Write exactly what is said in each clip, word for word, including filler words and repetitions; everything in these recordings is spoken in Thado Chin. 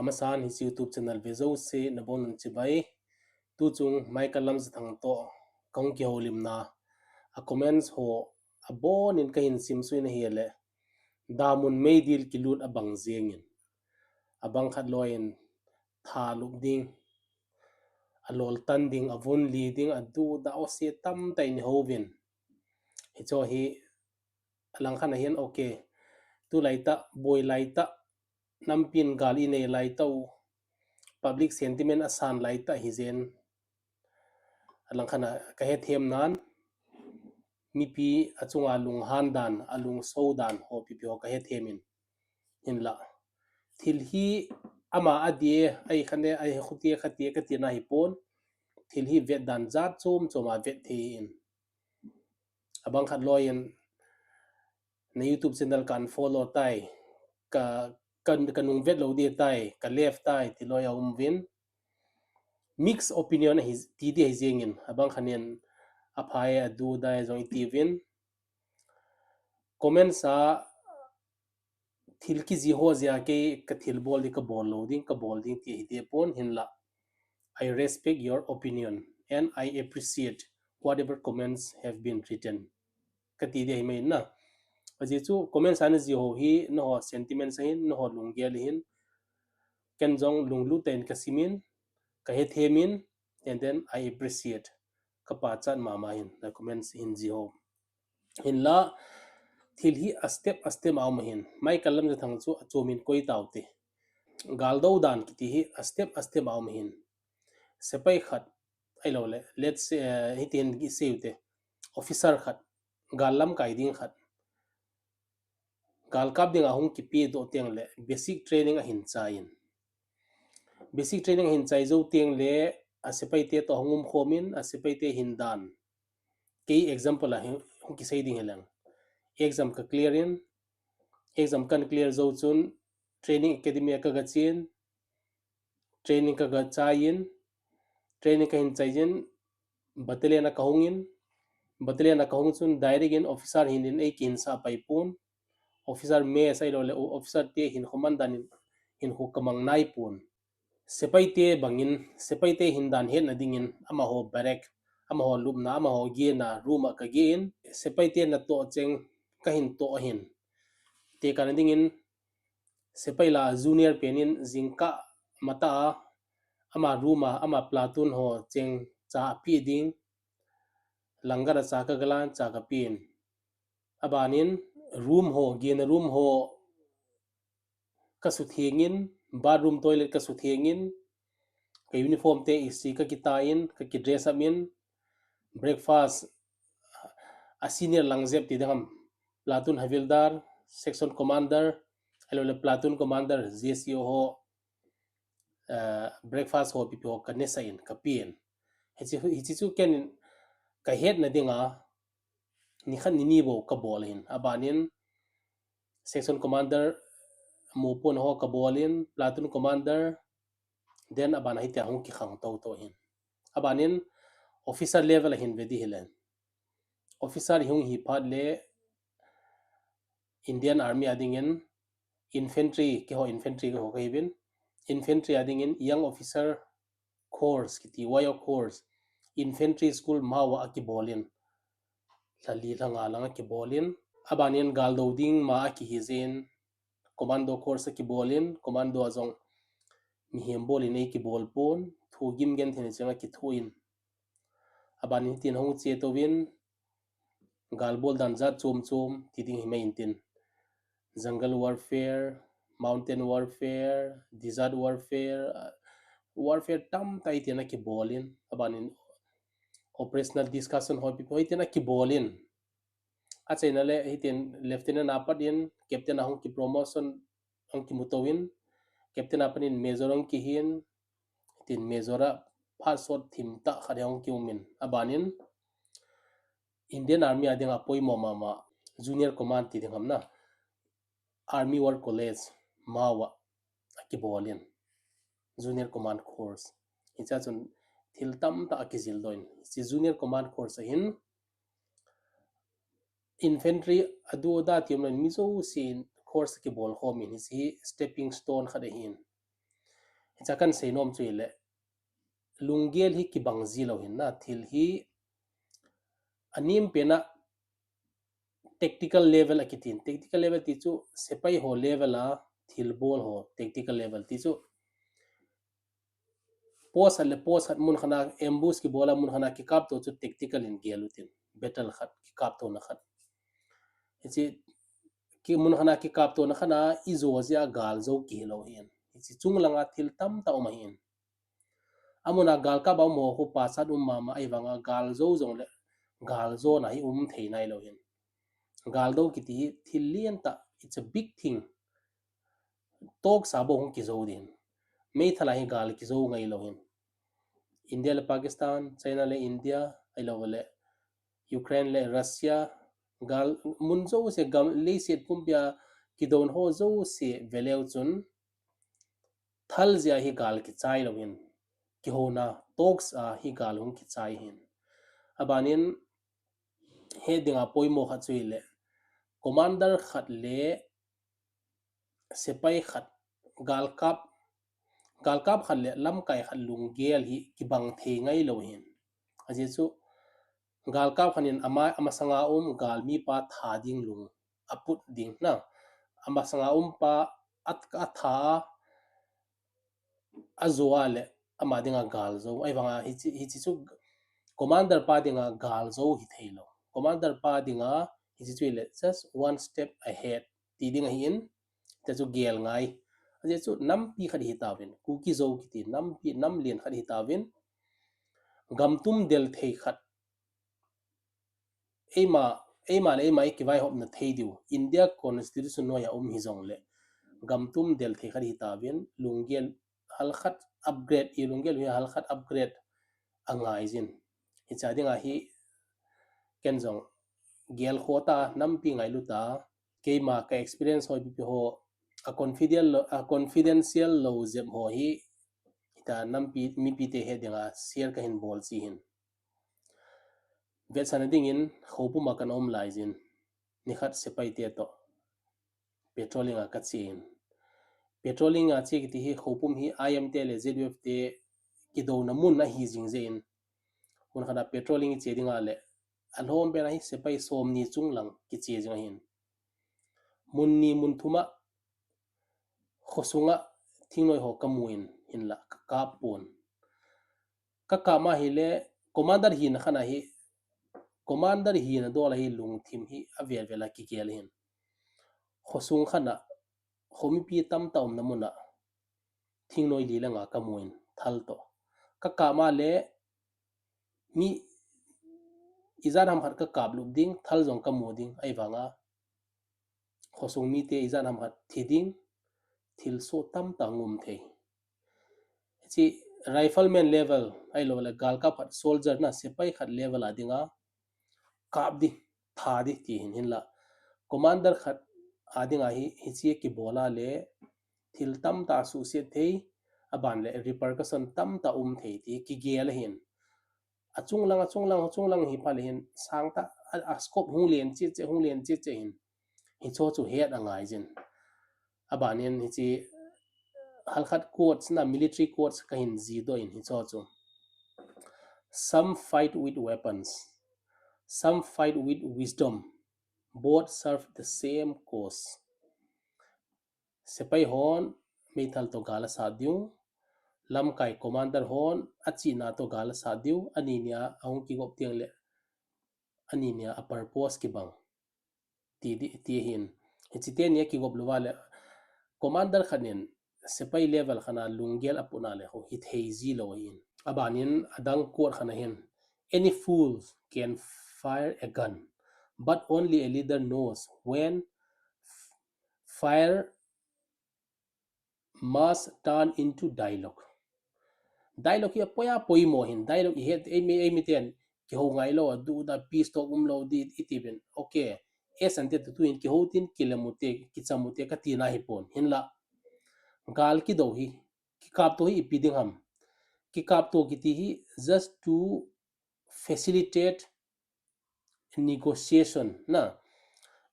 Amasan hiche YouTube channel ve jouse nabonun chibai. Tuchung Michael Lamjathang toh kahung kihoulimna a comments ho abonin kahin simsuh in ahile, damun meidil kilut abang jengin, abang khat loiyin thalup ding, aloltan ding, avunli ding, aduda ose tamtah in ihouvin. Hicheho hi alangkhat ahin, okay, tulaitah, boi laitah, nampin gal inei laitah u, public sentiment asan laitah hijeh in, alangkhat a kahethem nan, mipi achunga lunghan dan, alungso dan ho pipi ho kahethemin. Hinla, thil hi ama adih e, ahi khat e, ahi khuti e, kati e, katina hipon, thil hi vetdan jat chom chom a vet thei ahin. Abang khat loiyin, na YouTube channel ka unfollow tai, ka, ka, kanung vet lou ding tai, ka left tai, ti loi aumuvin. Mixed opinion ahi, ti ding ahi jengin, abang khat in apha e, aduda e jong itiuvin. Comments a thil kijih ho jeh a kei kathilbol ding, kabol lou ding, kabol ding ti ahitapon, hinla, I respect your opinion and I appreciate whatever comments have been written, kati ding ahi mai na. Ajeh chu comments a najih ho hi nangho sentiments ahin, nangho lunggel ahin, ken jong lunglut tah in kasimin, kahethemin, and then I appreciate, kapachat mama ahin, na comments hin jih ho. Hinla, thil hi a step a step a um ahin, Michael Lamjathang chu achomin koi taute. Galdou dan kiti hi a step a step a um ahin. Sepai khat, ahiloule, let's say, eh, hitin isei ute, officer khat, gal lamkai ding khat, galkap dinga hung kipedoh tengle basic training ahin chaiyin. Basic training ahin chai jou tengle asepaite toh ahung umkhomin, asepaite hindan, kei example a hung kisei ding hileng. Exam kaclear in, exam kaclear jou chun training academy a kagachen, training kagachaiyin, training kahin chaiyin, battalion a kahungin, battalion a kahung chun direct in officer hinin eikihinsah paipon, officer mess ahiloule officer te hinkho mandan in hinkho kamang naipon. Sepaite bangin, sepaite hindan hetna dingin amaho barrack, amaho lupna, amaho gena room a kageh in, sepaite natoh cheng kahin toh ahin. Tekahna dingin, sepai lah a junior pen in jingkah matah a ama room a ama platoon ho cheng cha apeh ding, langgar a cha kagalan, cha kapen. Abanin room ho, gena room ho kasuthengin, bathroom, toilet kasuthengin, ka uniform te istri kakitan, kaki dress up in, breakfast, a senior lang jep ti ding ham, platoon havildar, section commander, ahiloule platoon commander, J C O ho, eh, breakfast ho pipi ho kanesah in, kapen. Hiche, hiche chu ken kahetna dinga nikhat nini bou kabol ahin. Abanin section commander mopon ho kabolin, platoon commander, then abana hitia hung kikhang toutou ahin. Abanin officer level ahin ve ding hile, officer ihung hi phat le Indian Army a dingin infantry, keiho infantry keiho kahiuvin, infantry a dingin young officer course kiti, Y O course, infantry school Mhowa a akibolin, lha li lha nga lang akibolin, abanin galdou ding ma akihijin, commando course akibolin, commando a jong mihem bolin eikibolpon, thu gim genthei cheng akithuin, abanin hitin hung chetouvin, galbol dan jat chom chom ti ding himai intin, jungle warfare, mountain warfare, desert warfare, warfare tamtah hitin akibolin, abanin operational discussion ho pipi ho hitin akibolin, achaina le hitin lieutenant a pat in captain a hung kipromotion hung kimutouvin, captain a pat in major hung kihin, hitin major a phat sot thimtah khat hung kiumin, abanin Indian Army a dinga poimo mama junior command ti ding ham na, Army War College Mhowa a akibolin, junior command course. Hichea chun thil tamtah akijildoh in, hiche junior command course ahin infantry adu ada ti umlouvin mi jousen course akibol khomin, hiche hi stepping stone khat ahin. Hicha kan seinom chu hile, lunggel hi kibang ji lou hin na, thil hi anem pena tactical level akitin. Tactical level ti chu sepai ho level a thilbol ho, tactical level ti chu post khat le post khat mun khat a ambush kibol a, mun khat a kikapto chu tactical in gel utin. Battle khat, kikaptona khat. Hiche, ki mun khat a kikaptona khat a ijo jeh a gal jou kihilou hin. Hiche chung langa thil tamtah um ahin. Amun a galkap a um ho khu pachat um mama ahivanga gal jou jongle gal jona hi um thei nailou hin. Gal do kiti hi thil lentah, it's a big thing. Toksa bou hung kijou din. Meithal a hi gal kijou ngailou hin. India le Pakistan, China le India, ahilou le Ukraine le Russia, gal mun jouse gam leiset pumpia kidon ho jouse veleu chun, thal jeh a hi gal kichai lou hin, kihouna talks a hi gal hung kichai hin. Abanin, het dinga poimo khat chu hile, commander khat le sepai khat, galkap, galkap khat le lamkai khat lunggel hi kibang thei ngailou hin. Ajeh chu, galkap khat in ama, amasanga um galmi pa tha ding lung aput ding na. Amasanga um pa at, atha a, ajo a le ama dinga gal jou. Ahivanga hiche, hiche chu commander pa dinga gal jou hitheilou. Commander pa dinga hiche chu hile just one step ahead ti ding ahin, hiche chu gel ngai. Ajeh chu nampi khat hitauvin, Kuki Zo kiti nampi, namlen khat hitauvin, gamtum del thei khat, eima, eima le eima ikivaihopna thei diu India Constitution noiya um hijongle, gamtum del thei khat hitauvin, lunggel halkhat upgrade, ilunggel hi halkhat upgrade angaijin. Hiche dinga hi ken jong gelkhoh ta, nampi ngailuta, keima ka experience ho ipi ipi ho, a confidential lou, a confidential lou jep ho hi, hita nampi, mipite het dinga share kahin bol ji hin. Vetsahna dingin, Khoupum a kana um laijin, nikhat sepaite toh patrolling a kachen. Patrolling a che kiti hi Khoupum hi I M te le Z U F te kidouna mun ahi jing jeh in, mun khat a patrolling che dinga le, alhom pen a hi sepai somni chunglang kiche jing ahin. Mun ni mun thum a khosunga thingnoi ho kamun, hinla kakap pon. Kakap ma hile, commander hina khat a hi, commander hina dol a hi lungthim hi avel vel a kigel ahin. Khosung khat a, khomipi tamtah umna mun a, thingnoi li le nga kamun, thal toh. Kakap ma le, mi ijat ham khat kakaplup ding, thal jong kamu ding, ahivanga khosung mite ijat ham khat thi ding, thilsoh tamtah um thei. Hiche rifleman level, ahilou le galkap khat, soldier na, sepai khat level a dinga kap di, tha di ti hin, hinla commander khat a dinga hi, hiche kibol a le thil tamtah suhset thei, aban le repercussion tamtah um thei ti kigel ahin. Achung lang, achung lang, achung lang hi pha le hin, sangtah a, a scope hung len chet chet, hung len chet chet hin. Hicho chu het angaijin. Abanin hiche halkhat quotes na, military quotes kahin jidoh in hicho chu. Some fight with weapons. Some fight with wisdom. Both serve the same cause. Sepai hon meithal toh gal asat diu, lamkai commander hon achihna toh gal asat diu, ani nia ahung kigop teng le, ani nia a purpose kibang. Ti di, ti hin. Hiche teni akigop louva le, commander khat in sepai level khat a lunggel aputna le ho hithei ji lou ahin. Abanin adang quote khat ahin, any fool can fire a gun, but only a leader knows when f-, fire must turn into dialogue. Dialogue hi apoi a poimo hin, dialogue ihet, eimi, eimi ten kihou ngailou, aduda, peace talk umlou di, itiuvin. Okay. Esan te tutu hin kihou tin, kilamu te, kichamu te, katina hipon. Hinla, gal kidou hi, kikapto hi ipi ding ham. Kikapto kiti hi just to facilitate negotiation na.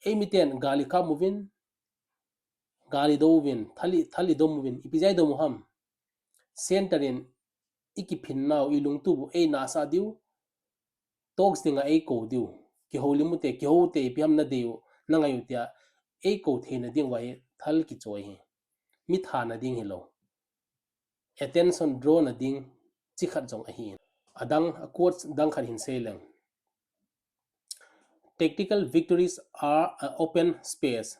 Eimi ten gal ikap uvin, gal idou uvin, thal i, thal idom uvin, ipi jeh a idom u ham. Center in ikiphin nau, ilungtup u, eina sa diu, talks dinga eikou diu, kihoulim u te, kihou u te, ipi ham nadei u, nangai u tia, eikou theina ding uva hi thal kichoi hi. Mi thana ding hilou, attention draw na ding chi khat jong ahi. Adang, a quotes dang khat hin sei leng. Tactical victories are an open space.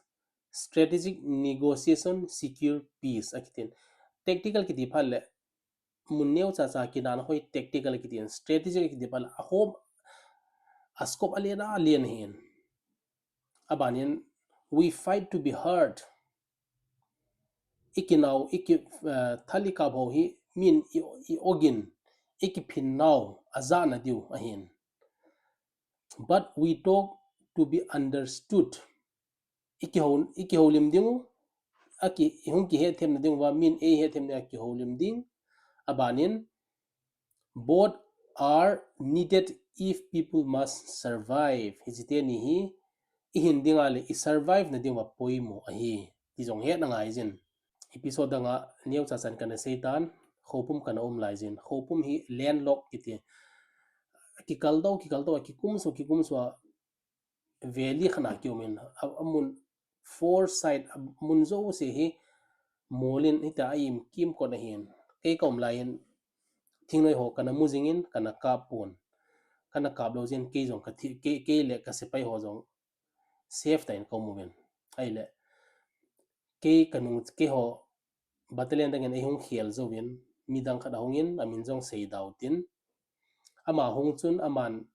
Strategic negotiation secure peace. Akitin. Tactical kiti phat le, mun neocha cha kinan hoi tactical kitin. Strategic kiti phat le, a hom, a scope alen alen hin. Abanin, we fight to be heard. Ikinau, iki, uh, thal ikap ho hi, min i, i ogin, ikiphin nau, ajana diu ahin. But we talk to be understood. Ikihou, ikihoulim ding u, aki, ihung kihethem na ding uva, min eihethem na kihoulim ding. Abanin, both are needed if people must survive. Hichi teni hi, ihin dinga le, i survive na ding uva poimo ahi. Ti jong hetna ngai jin. Episode danga neocha chan kana sei tan, Khoupum kana um lai jin. Khoupum hi landlock kiti. Kikal dou, kikal dou, kikum so, kikum so a valley khat na kium in. A, amun four side, amun jouse hi molin hita a im kimkot ahin. Kei ka um lai in, thingnoi ho kana mu jing in, kana kap pon. Kana kap lou jin, kei jong ka thi, kei, kei le ka sepai ho jong safe tah in ka um uvin. Ahile, kei ka nung, keiho battalion dangin eihung khel jouvin, midang khat ahung in, amin jong sei dau tin. Ama hung chun, aman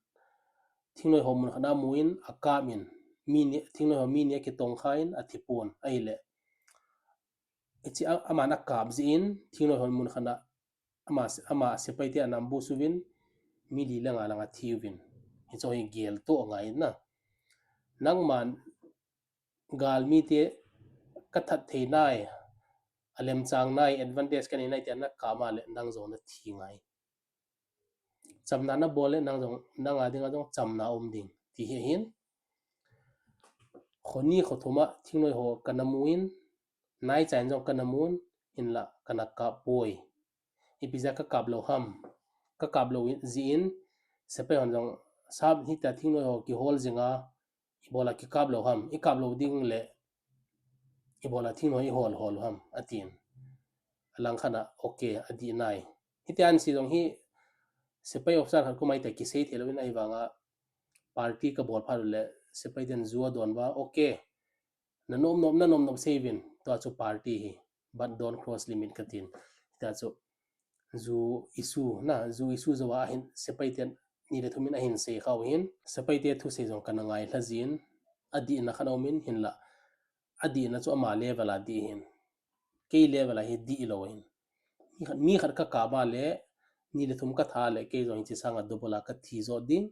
thingnoi ho mun khat na amu in, akap in, mi ni, thingnoi ho mi ni akitongkha in, athi pon. Ahile, hichi a, aman akap jeh in, thingnoi ho mun khat na ama, ama sepai te ana ambush uvin, mi li le nga lang athi uvin. Hicho hi gel toh angai na. Nangman galmi te ka that thei nai, alemchang nai, advantage ka nei nai tia na kap ma le nang jong na thi ngai. Chamna na bol le nang jong, nang a dinga jong chamna um ding. Ti hi ahin. Kho ni kho thum a thingnoi ho kana mu in, nai chan jong kana mun, hinla kana kap poi. Ipi jeh a ka kap lou ham. Ka kap lou jeh in, sepai hon jong, sap hita thingnoi ho kihol jing a, ibola kikap lou ham. I kap lou ding le, ibola thingnoi i hol hol ham, atin. Alang khat a, okay, adih nai. Hitia ahin sei jong hi, sepai officer khat kum a hita kisei thei louvin ahivanga, party ka bol phat le, sepai ten ju adon uva, okay. Na nom nom, na nom nom sei uvin, tua chu party hi, but don't cross limit ka tin. Tia chu, ju issue na, ju issue jou a hin, sepai ten ni le thum in ahin sei kha u hin, sepai te thusei jong kana ngai lha jin, adihna khat a um in, hinla, adihna chu ama level a dih hin, kei level a hi dih lou hin. Mi khat, mi khat ka kap ma le, ni le thum ka that le, kei jong hichi sanga double a ka thi jo ding,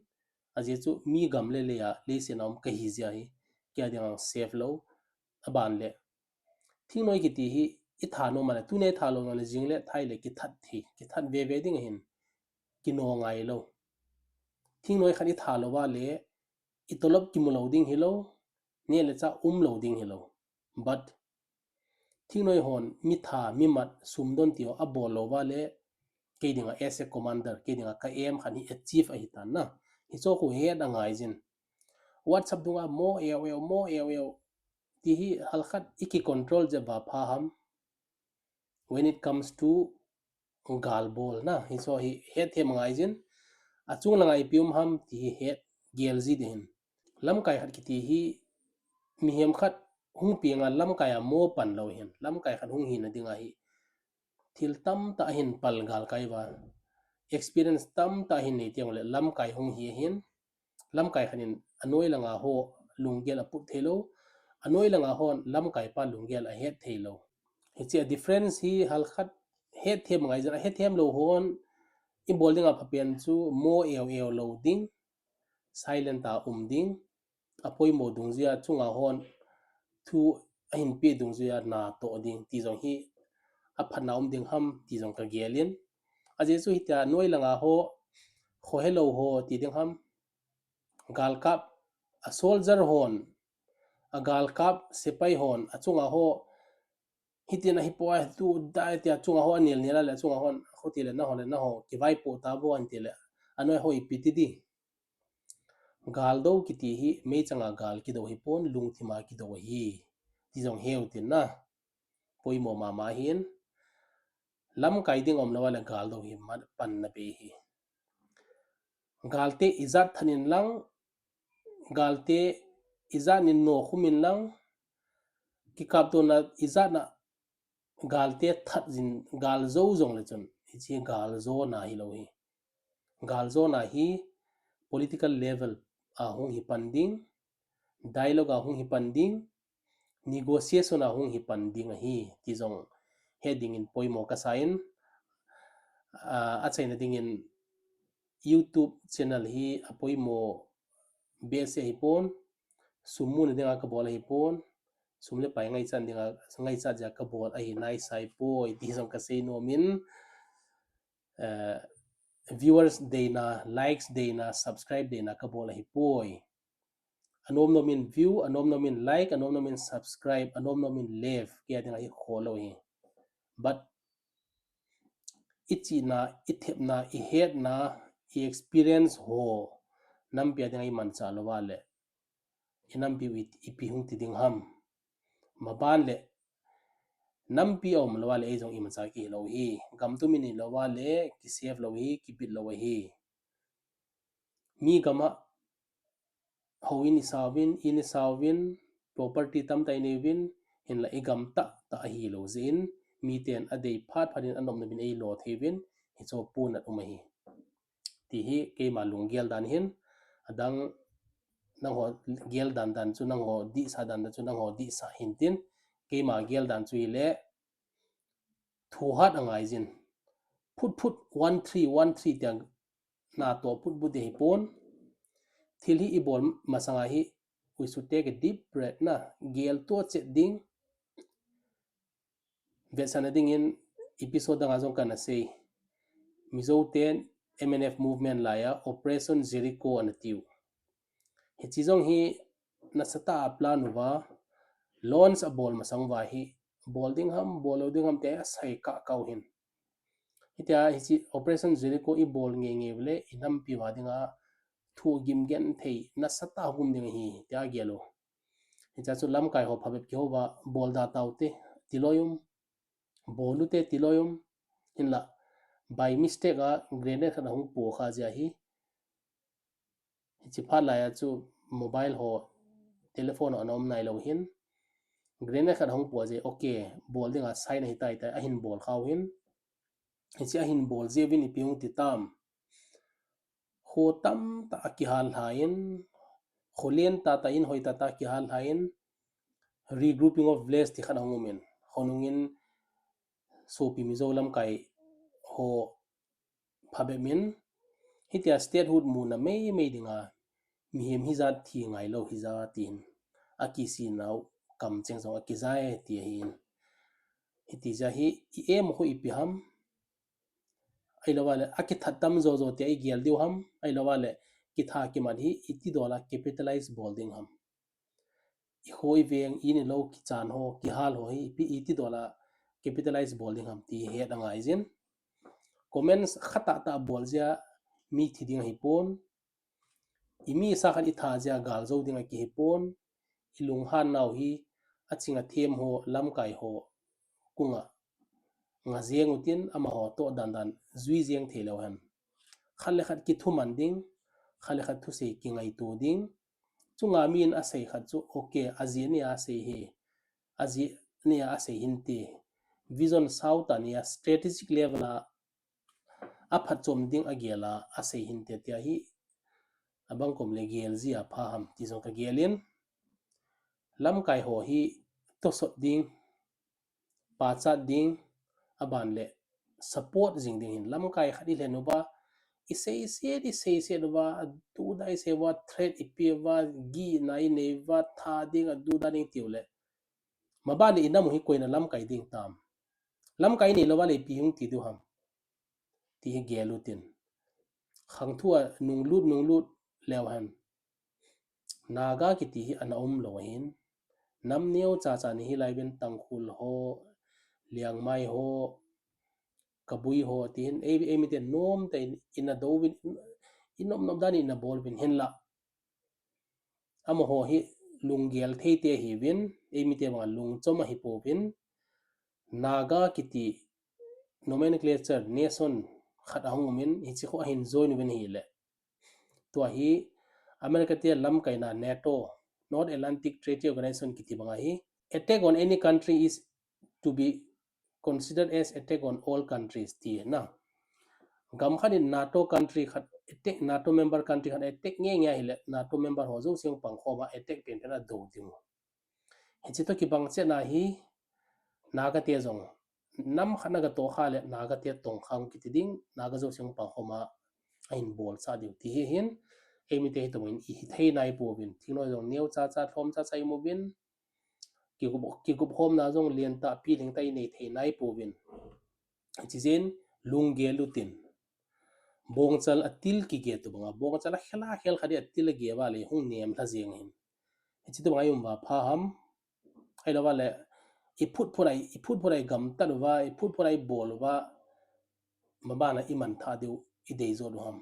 ajeh chu mi gam le lei a, leiset a um ka hi jeh a hi, kei a dinga safe lou, aban le. Thingnoi kiti hi, i that nom a le, tuni i that lou nom le, jing le, thai le, kithat thi, kithat veve ding ahin, kino ngai lou. Thingnoi khat i that lou va le, i tolop kimu lou ding hilou, neh le chah um lou ding hilou. But, thingnoi hon, mi that, mi mat, sum don ti ho, abol lou va le, kei dinga as a commander, kei dinga ka aim khat hi achieve ahi tan na. Hicho khu het angai jin. WhatsApp dunga mo eo eo, mo eo eo. Ti hi halkhat i ki control jeh uva pha ham. When it comes to gal bol na, hicho hi hetthem ngai jin. Achung langa ipi um ham ti hi het gel ji ding hin. Lamkai khat kiti hi mihem khat hung peng a lamkai a mo pan lou hin. Lamkai khat hung hina dinga hi thil tamtah ahin pal galkai uva. Experience tamtah ahin nei teng le lamkai hung hi ahin. Lamkai khat in anoi langa ho lunggel aput thei lou. Anoi langa hon lamkai pa lunggel ahet thei lou. Hichi a difference hi halkhat hetthem ngai jin, ahetthem lou hon i bol dinga phapen chu mo eo eo lou ding. Silent a um ding. Apoimo dungjui a chunga hon thu ahin pe dungjui a na toh ding ti jong hi aphatna um ding ham ti jong ka gel in. Ajeh chu hitia noi langa ho, kho helou ho ti ding ham. Galkap, a soldier hon, a galkap sepai hon, achunga ho, Hitin ahipoi, tu dai tia chunga ho anel nel a le chunga hon, khuti le naho le naho, kivaipoh tauvo anti le, anoi ho ipi ti di. Gal do kiti hi, meichanga gal kido hipon, lungthima kido ahi. Ti jong heu tin na. Poimo mama hin. Lamkai ding umlou a le gal do hi ma panna bei hi. Galte ijat thanin lang, galte ijat nin nokhum in lang, kikaptona ijat na galte that jin, gal jo jong le chun, hiche gal jona hilou hi. Gal jona hi political level a hung hi pan ding, dialogue a hung hi pan ding, negotiation a hung hi pan ding ahi, ti jong he dingin poimo kasa in, a, achaina dingin YouTube channel hi apoimo behseh ahipon, sum muna dinga kabol ahipon, sum le pai ngaichat dinga, ngaichat jeh a kabol ahi naisai poi, ti jong kasei nomin, eh, viewers deina, likes deina, subscribe deina kabol ahipoi. Anom nomin view, anom nomin like, anom nomin subscribe, anom nomin love, kei a dinga hi kholou hi. But ichihna, ithepna, ihetna, i experience ho, nampi a dinga imanchah louva le, inampiu i, ipi hung ti ding ham. Maban le, nampi aumlou a le, ei jong imacha kihilou hi. Gam tumin ilouva le, kisave lou hi, kibit lou ahi. Mi gam a, houin isauvin, in isauvin, property tamtah inei uvin, hinla igam tahtah ahilou jeh in, miten adei phat phat in anop nopin eilo thei uvin, hicho punat um ahi. Ti hi keima lunggel dan hin, adang nangho gel dan dan chu nangho dihsah dan dan chu nangho dihsah hin tin, keima gel dan chu hile, thuhat angai jin. Phut phut, one three, one three tia natoh phut phut ding hipon. Thil hi ibol masanga hi, we should take a deep breath na, geltoh chet ding. Vetsahna dingin episode danga jong kana sei. Mizo ten M N F movement laiya Operation Jericho ana tiu. Hiche jong hi nasatah a plan uva, launch abol masang uva hi, bol ding ham, bol lou ding ham tia asei kah kah u hin. Hitia hiche Operation Jericho ibol ngei ngei ule, inampi uva dinga thuhgim genthei nasatah hung um ding ahi, tia gel u. Hichea chu lamkai ho phabep kihouva, bol da taute, tiloi um, bol ute, tiloi um, hinla, by mistake a grenade khat ahung po kha jeh ahi. Hiche phat laiya chu mobile ho, telephone ho ana um nailou hin, grenade khat ahung po jeh, okay, bol dinga sign ahitai tai, ahin bol khau hin. Hiche ahin bol jeh uvin ipi hung ti tam. Kho tamtah a kihal lhai in, kho len tahtah in, hoi tahtah kihal lhai in, regrouping of village ti khat ahung um in, khonung in sopi Mizo lamkai ho phabep in, hitia statehood muna meimei dinga, mihem hijat thi ngailou hija tin, akisinau kamcheng jong akijai ti ahin. Hiti jeh hi i aim khu ipi ham, ahilouva le akithat tam jojo tia igel diu ham, ahilouva le kitha kimat hi iti dola capitalize bol ding ham. Ikho iveng, in ilou kichan ho, kihal ho hi ipi, iti dola capitalize bol ding ham ti het angai jin. Comments khat tahtah bol jeh a mi thi ding ahipon, imi sa khat itha jeh a gal jou ding akihipon, ilunghan nau hi aching athem ho, lamkai ho kunga nga jeng utin, amaho toh dandan jui jeng theilou hen. Khat le khat kithuman ding, khat le khat thusei kingaito ding. Chunga min asei khat chu, okay, ajeh nia asei hi, ajeh nia asei hinte, vision sautah nia strategic level a aphatchom ding agel a asei hinte tia hi, abang kom le gel jia pha ham ti jong kagel in, lamkai ho hi tosot ding, pachat ding, aban le support jing ding hin, lamkai khat ilhen uva, iseiset, iseiset uva, adudai sei uva, threat ipi uva, gihna inei uva, tha ding, aduda ding tiu le, maban le inam u hi koina lamkai ding tam. Lamkai inei louva le ipi hung ti diu ham, ti hi gel utin. Khangthua nunglut nunglut leu hen, Naga kiti hi ana umlou ahin, nam neo chacha ni hilai uvin, Tangkhul ho, Liangmai ho, Kabui ho, ti hin, ei, eimite nom tah in, ina douvin, in, in nom nom dan in ina bol uvin hinla. Amaho hi lunggel thei te ahiuvin, eimite banga lungchom ahi pouvin, Naga kiti nomenclature nation khat ahung umin, hiche khu ahin join uvin ahile. Tua hi America te lamkaina NATO, North Atlantic Treaty Organization kiti banga hi, attack on any country is to be considered as attack on all countries ti na. Gam khat in NATO country khat attack, NATO member country khat attack nge nge ahile NATO member ho jouse hung pangkhom a attack penpen a do ding. Hiche toh kibang chet na hi Naga te jong nam khat na ga toh kha le Naga te tongkha kiti ding, Naga jouse hung pangkhom a ahin bolsah diu ti hi hin, eimite hi tobang in i hi thei nai pouvin, thingnoi jong neo cha cha, lhom cha cha i mu uvin, kigup, kigup khomna jong lentah pilhing tah i nei thei nai pouvin. Hiche jeh in lunggel utin. Bongchal a til kige tobanga, bongchal a khel a khel khat in a til age uva le hung nem lha jeng ahin. Hiche tobanga i um uva pha ham. Ahilou vale, i phut phut a, i phut phut a i gamtat uva, i phut phut a i bol uva, maban a i manthah diu i dei jot u ham.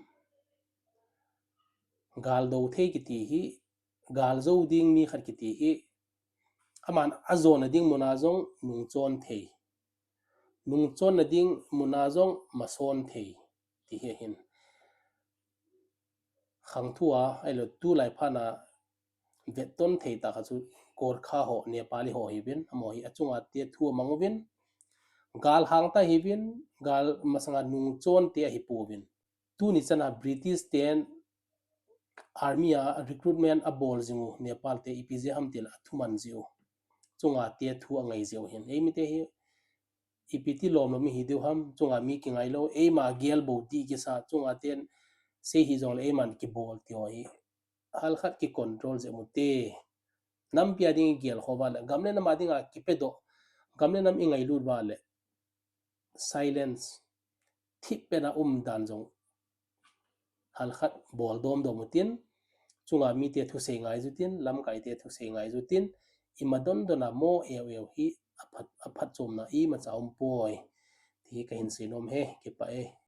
Gal do thei kiti hi, gal jou ding mi khat kiti hi, aman ajona ding muna jong nungchon thei. Nungchonna ding muna jong mason thei, ti hi ahin. Khangthua, ahilou tulai phat na vetton thei tah khat chu Gorkha ho, Nepali ho ahiuvin, amaho hi achunga te thu amang uvin, gal hangtah ahiuvin, gal masanga nungchon te ahi pouvin. Tuni chana British ten army a recruitment abol jing u, Nepal te ipi jeh ham tile athuman jeh u. Chunga te thu angai jeh u hin. Eimite hi ipi ti lom lom ihi diu ham, chunga mi kingailou, eima gel bou dih kisa, chunga ten sei hijongle eiman kibol ti ho hi. Halkhat kicontrol jeh u hite. Nampi a ding igel kho uva le, gam le nam a dinga kipedoh, gam le nam ingailut uva le, silence, thipbeh na um dan jong halkhat bol dom dom utin, chunga mite thusei ngai jutin, lamkaite thusei ngai jutin, ima don don a mo eu eu hi aphat, aphatchomna imacha umpoi, ti hi kahin sei nom e, kipah e.